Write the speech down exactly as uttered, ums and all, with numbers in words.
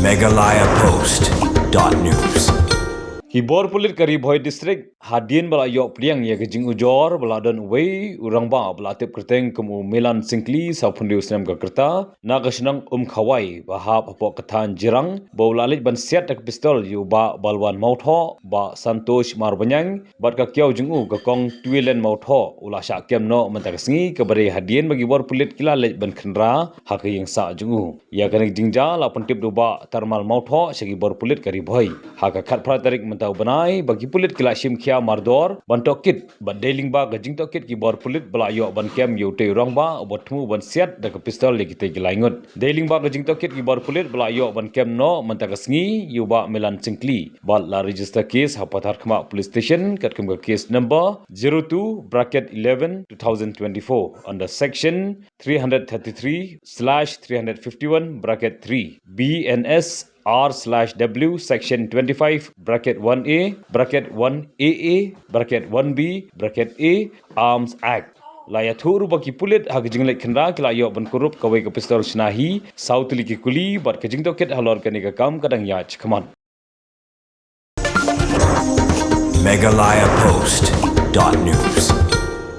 Meghalaya Post dot news. Ki bor pulit ka Ri Bhoi District hadien ba la ïoh pdiang ïa ka jingujor ba la don uwei u rangbah ba la tip kyrteng kum u Milan Syngkli, sawphew hynriew snem ka rta, na ka shnong Umkhawai ba hap hapoh ka thaiñ Jirang, ba u la leit ban siat da ka pistol ïa u Bah Balwan Mawthoh, Bah Santosh Marbaniang, bad ka kiaw jong u ka Kong Twilen Mawthoh, u la shah kem noh mynta ka sngi, kaba dei hadien ba ki bor pulit ki la leit ban khynra ha ka ïing sah jong u. Ïa kane ka jingjia la pyntip da u Bah Tarmal Mawthoh sha ki bor pulit ka Ri Bhoi ha ka khatphra tarik mynta u bnai, ba ki pulit ki la shim khia mardor ban tohkit, bad dei lyngba ka jingtohkit ki bor pulit ba la ïoh ban kem ïa utei u rangbah uba thmu ban siat da ka pistol ïa kitei ki lai ngut. Dei lyngba ka jingtohkit ki bor pulit ba la ïoh ban kem noh mynta ka sngi ïa u Bah Milan Syngkli, bad la register case ha Patharkhmah Police Station katkum ka case number zero two bracket eleven two thousand twenty-four under section three hundred thirty-three slash three hundred fifty-one bracket three B N S R slash W section twenty-five bracket one A bracket one A A bracket one B bracket A Arms Act. La ïathuh ruh ba ki pulit ha ka jingleit khynra ki la ïoh ban kurup kawei ka pistol shna hi, saw tylli ki kuli, bad ka jingtohkit halor kane ka kam ka dang ïaid shakhmat. Meghalaya Post dot news.